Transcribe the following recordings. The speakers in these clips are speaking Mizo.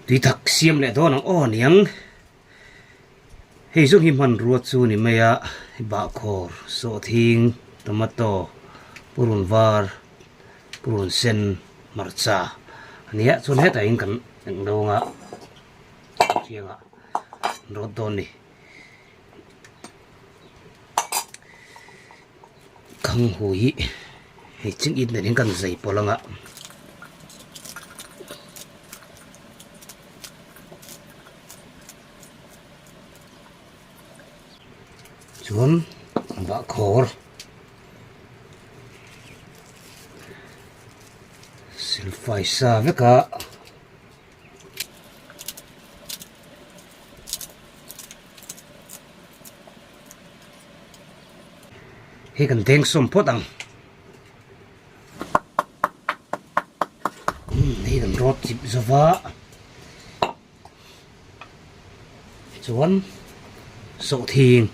Tui tak siam leh dawn ang aw niang. Hei zawng hi hmanrua chu ni mai a, bahkhawr, sawhthing, tomato, purun var, purun sen, hmarcha a nia. Chuan hetah hian kan englo anga thiangah an rawt dawn a ni. Khanghu hi hei ching it nen hian kan zai pawlh ang a. Chuan bahkhawr silfai sa vek a. Hei kan deng sawm phawt ang. Hei kan rawt chip zova. Chuan sawhthing.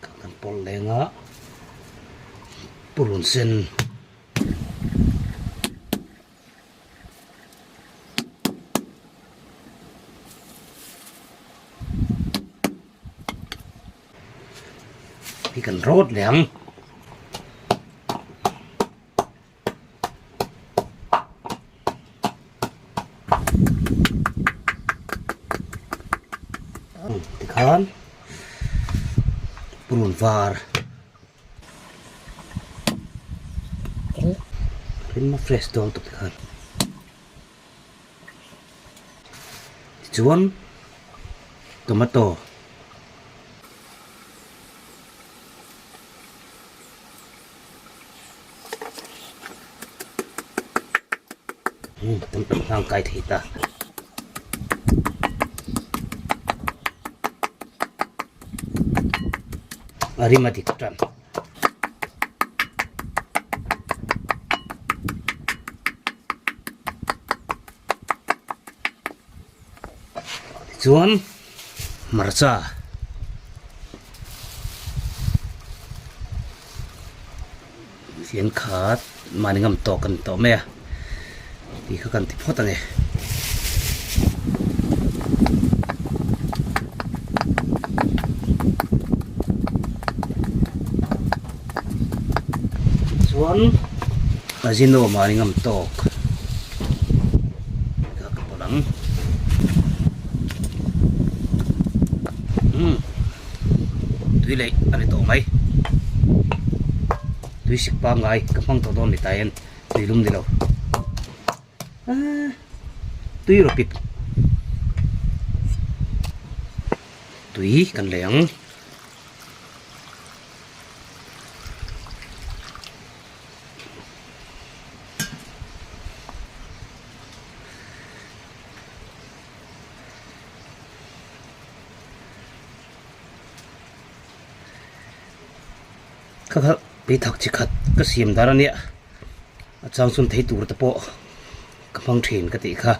Kan pawlh leng a purun sen hi kan rawt leh ang. Tikhan purun var rinna fresh dawn tawp tikhan tichuan tomato. Tam tam hlang kai thei ta. A rim a dik tan. Tichuan hmarcha fian khat mahni ngam tawk kan tawh mai a tih kha kan ti phawt a ni. Chuan Azino mahni ngam tawk ka ka pawlh ang umm tui leh a ni tawh mai tui sik pangngai ka hmang tawh dawn ni ta hian tui lum ni lo aaa tui rawh pip tui kan lei ang. Kha kha peithak chi khat ka siam dar a nia a chang chuan thei tur te pawh ka hmang thin ka tih kha.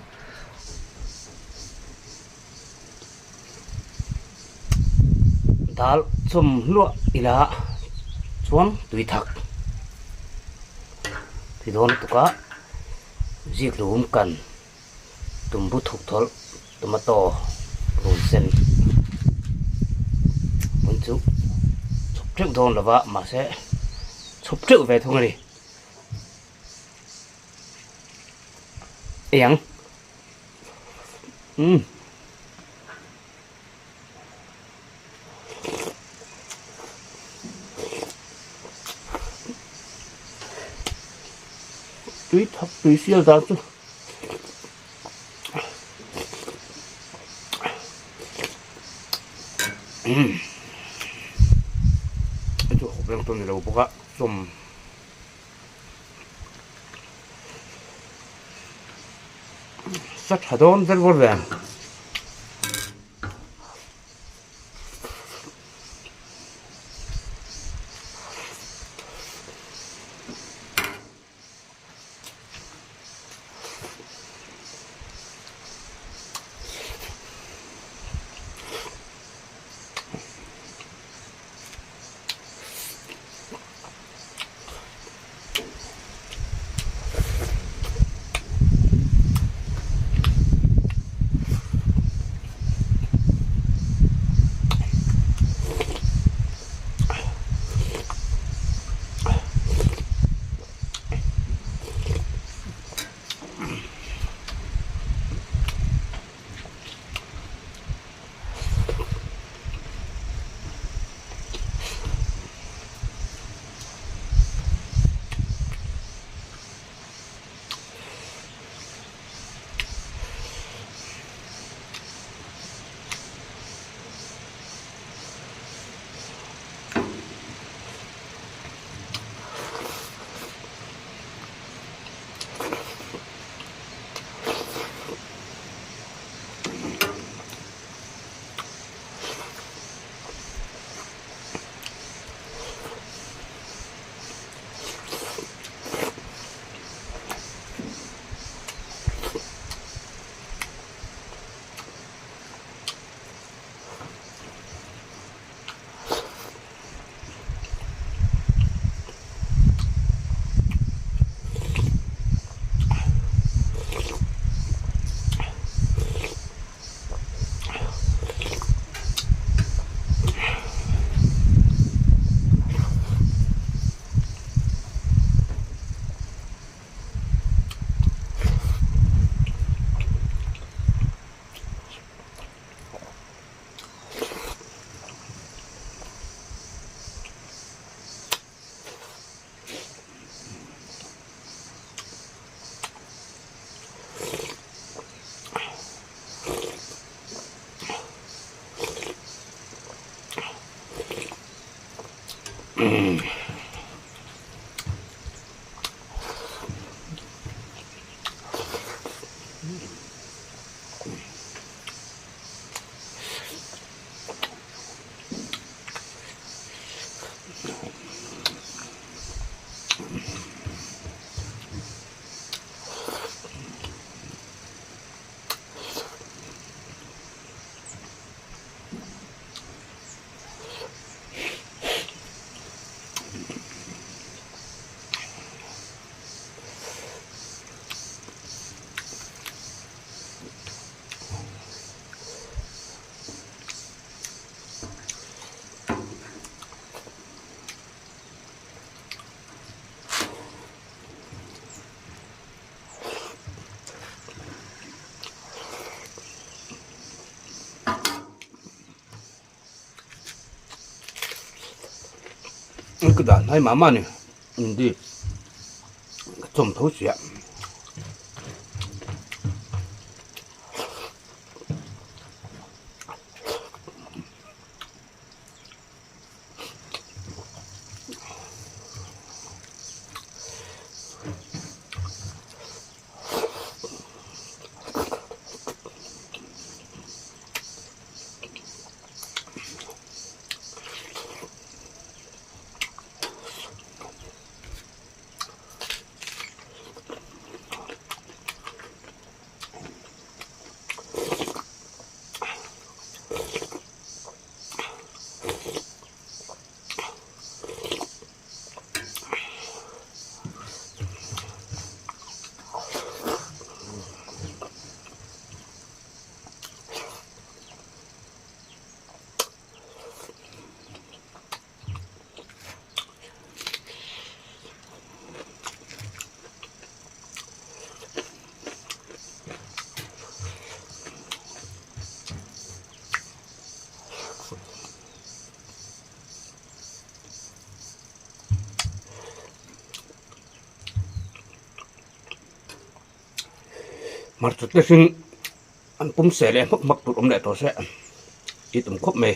Dal chawm hluah ila chuan tui thak ti dawn lutuk a zik lum kan tumbu thuk thawlh tomato run sen hmun chu chhawp teuh dawn lova mahse chhawp teuh ve thung a ni eng. Umm. Tui thak tui sial dan chu. Umm. Chu hawp reng tur ni lo bawk a chawm. Sa tha dawn vel vawr ve. Ka dah hnai mah mah a ni hindi ka chawm tho si a. Hmarcha te hring an pum seh leh hmak hmak tur awm leh tawh se tih tum khawp mai.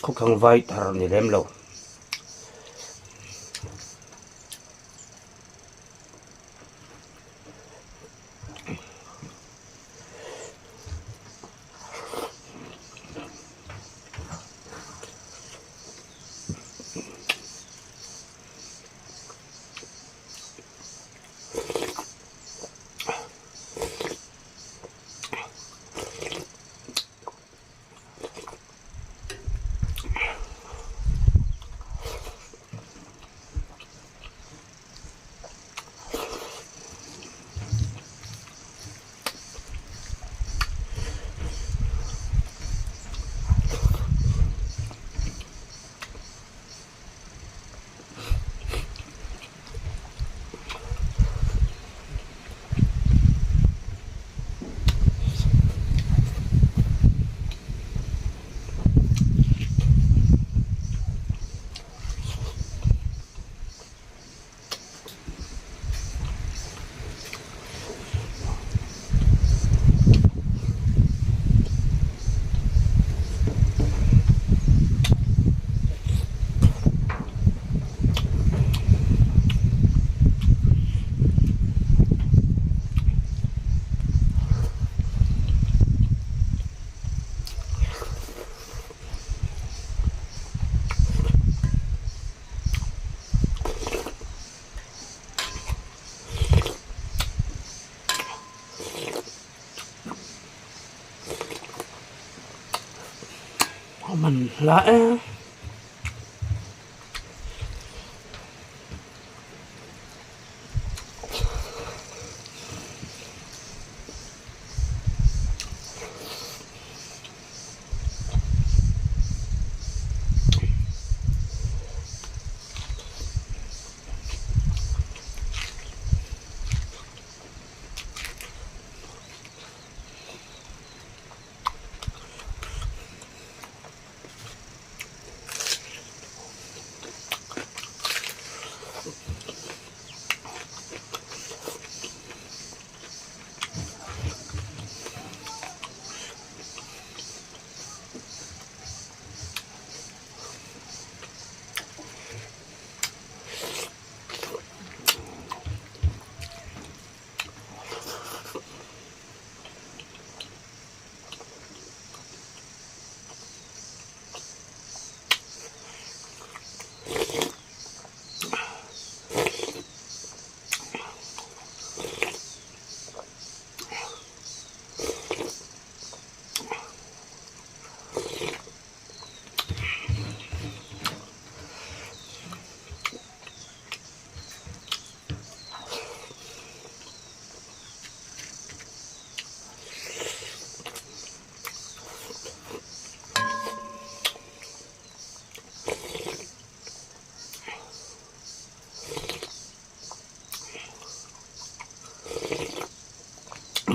Khawkhang vai thar a ni lem lo. A man hla e.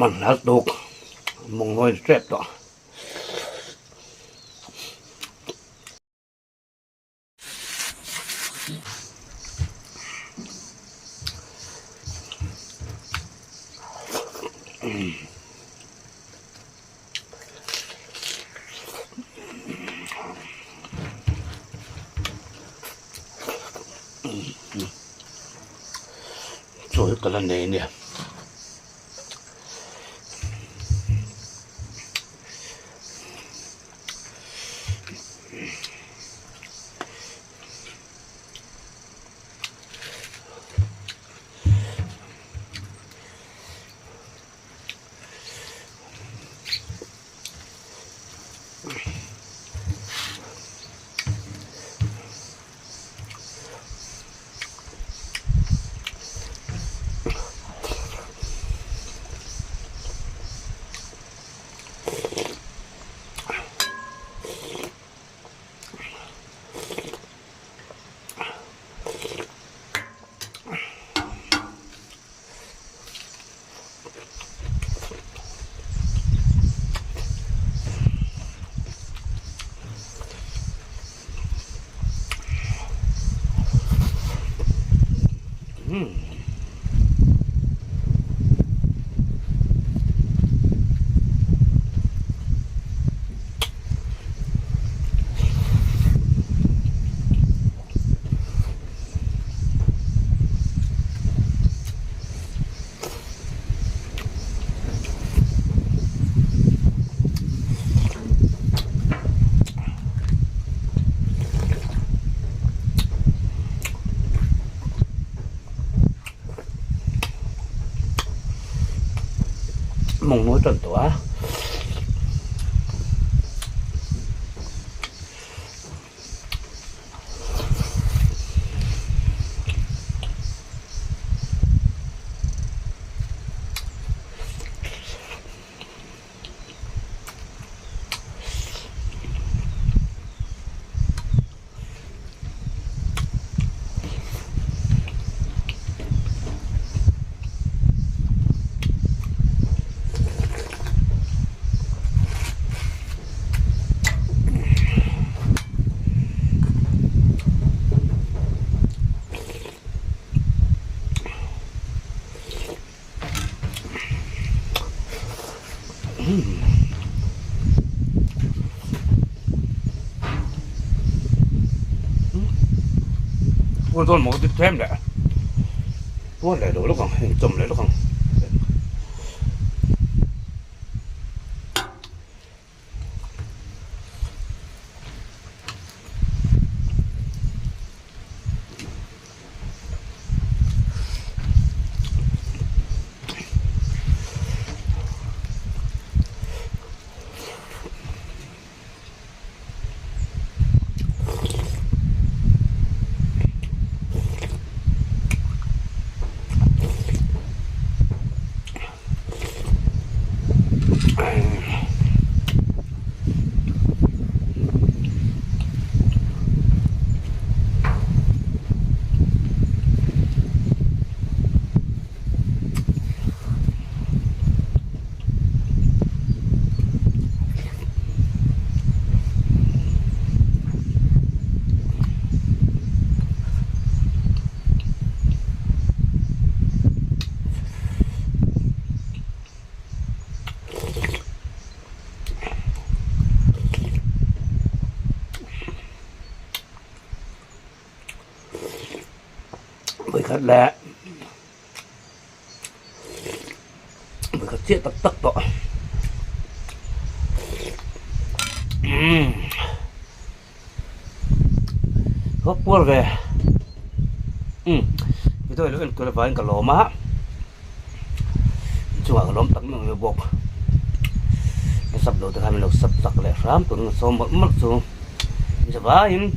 Man hla tuk mawng nawi tep tawh. Chaw hi ka la nei ania. Mawng nawi tan tawh a. Puar dawn maw dik tlem leh puar leh lo lawk ang heng chawm leh lawk ang. Vawikhat leh vawikhat chiah tak tak tawh umm thawk puar ve umm video hi lo enkual avangin ka lawm a chungah ka lawm tak meuh meuh bawk ka sub lo te khan min lo sub chak leh hram tur in ka sawm mawlh mawlh chu mi zavaiin.